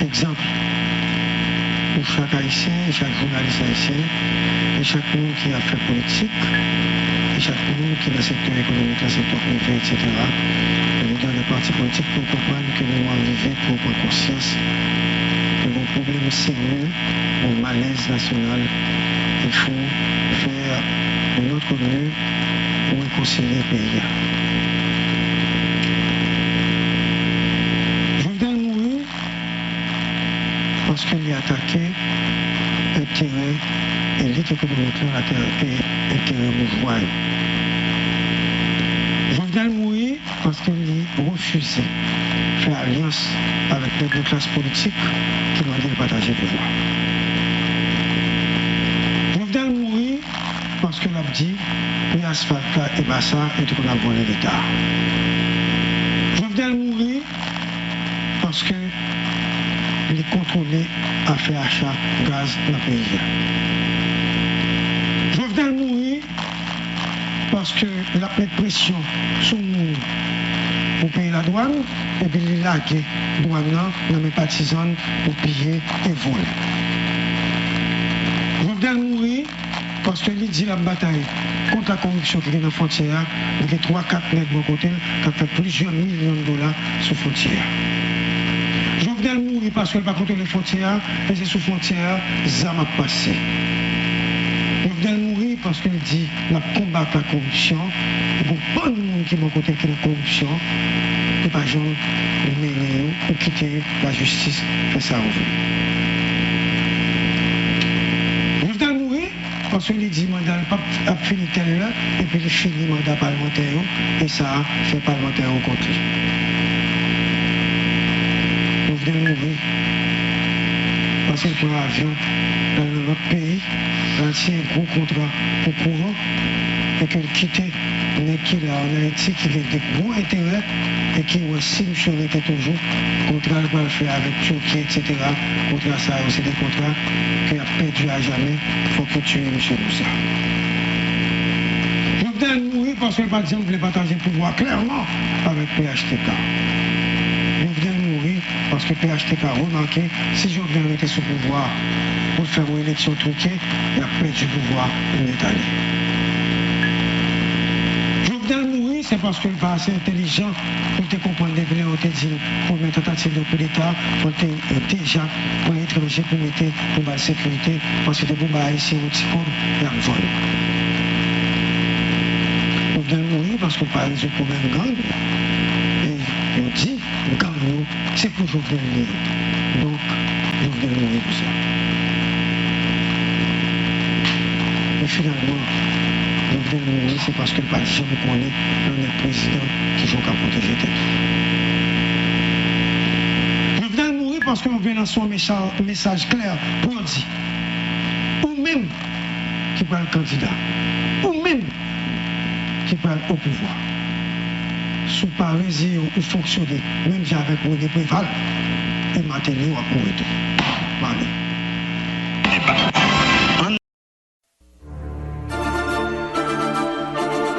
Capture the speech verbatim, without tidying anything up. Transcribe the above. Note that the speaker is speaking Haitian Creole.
Egzanp, pou chak Ayisyen, e chak jounalis ayisyen, e chak moun ki ap fè politik, e chak moun ki nan sektè ekonomik la, sektè prive, etsetera, lidè de pati politik pou yo konprann ke moman an rive pou yo pran konsyans ke gon pwoblèm serye, gon malèz nasyonal, il faut faire de notre mieux pou rekonsilye peyi a. Jovenel mouri paske li atake enterè elit ekonomik lan, atake enterè boujwa yo. Jovenel mouri paske li refize fè alyans avèk nèg yon klas politik ki mande l pataje pouvwa. Jovenel mouri paske l ap di pri asfalt la e ba sa, yo te konn ap vòlè Leta. Jovenel mouri paske li kontwole afè acha gaz nan peyi a. Jovenel mouri paske l ap met presyon sou moun pou peye ladwàn, epi li lage dwàn nan nan men patizan l pou piye e vòlè. Jovenel mouri paske li di l ap batay kont lakoripsyon ki gen nan fwontyè a, li gen twa kat nèg bò kote l k ap fè plizyè milyon dola sou fwontyè a. Jovenel mouri paske l pa kontwole fwontyè a, e se sou fwontyè a zam ap pase. Jovenel mouri paske l di l ap konbat lakoripsyon, e gon bann moun ki bò kote l ki nan koripsyon, li pa janm mennen yo ou kite lajistis fè sa yo vle. Jovenel mouri paske li di manda l p ap, ap fini tèl lè, epi li fini manda palmantè yo, e sa a fè palmantè yo kont li. Jovenel mouri paske l pran avyon, l al nan lòt peyi, l al siyen gwo kontra pou kouran, e ke l kite nèg ki la ann Ayiti ki gen de gwo enterè e ki wè si misye rete toujou, kontra l pral fè avèk Tiki, etsetera, kontra sa yo se de kontra ke y ap pèdi ajamè, fòk yo tiye misye pou sa. Jovenel mouri paske l pa t janm vle pataje pouvwa klèman avèk P H T K. Jovenel mouri paske P H T K remake si Jovenel rete sou pouvwa a pou l fè yon eleksyon twouke, y ap pèdi pouvwa a pou nèt ale. Jovenel mouri, se paske l pa ase entèlijan pou l te konprann depi lè yo te di l premye tantativ de koudeta, fò l te deja pran etranje pou mete pou ba l sekirite, paske depi w ba Ayisyen yon ti kòb, y ap vann ou. Jovenel mouri paske l pa rezoud pwoblèm gang yo. E yo di gang yo, se pou Jovenel li ye. Donk, Jovenel mouri pou sa. Men finalman, Jovenel mouri, se paske l pa t janm konnen lè w nèk prezidan kijan w ka pwoteje tèt ou. Jovenel mouri paske yo vle lanse yon mecha-, mesaj klè pou yo di, ou menm ki pral kandida, ou menm ki pral o pouvwa, si w pa reziye w ou fonksyone menm jan avèk René Préval e Martelly, w ap mouri tou. Male.